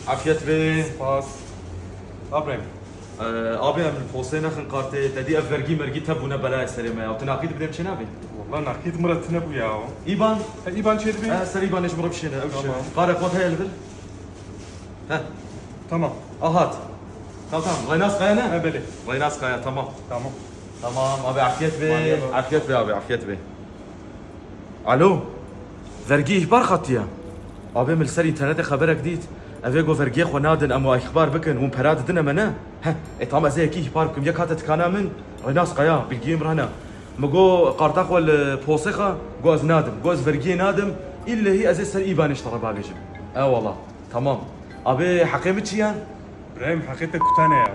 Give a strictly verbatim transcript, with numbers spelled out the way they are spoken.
Afiyet be. Spas. Abrem. Ee, abi em li posê nexin kartê, te dî ev vergî mergî te bûne belayê serê me ya. Tu naqîd bidêm çê nabî? Wallah naqîd min re tine bû ya. Îban? He, îban çê dibî? He, ser îbanê ji min re bişêne. Ew Tamam. Qare xwe heye li vir. He. Tamam. Ahat. Tamam, tamam. Reynas Kaya ne? He, belê. Reynas Kaya, tamam. Tamam. Tamam abi, afiyet be. Maliye bak. Afiyet be abi, afiyet be. Alo. Vergî îhbar xetiye. Abi, min li ser înternetê xeberek dît. Ev ê got vergiyê xwe nadin, em wa îhbar bikin, hûn pera didine me ne? Heh, ê tamam, ez ê yekî îhbar bikim. Yek hate dikana min, Reynas Kaya, bilgiyê min re hene. Min got karta xwe li posê xe, got ez nadim. Got ez vergiyê nadim, îllehî ez ê ser îbanê ji te re bavêjim. Ewala, tamam. Abi, heqê min çi ye? Brahim, heqê te kutane ya.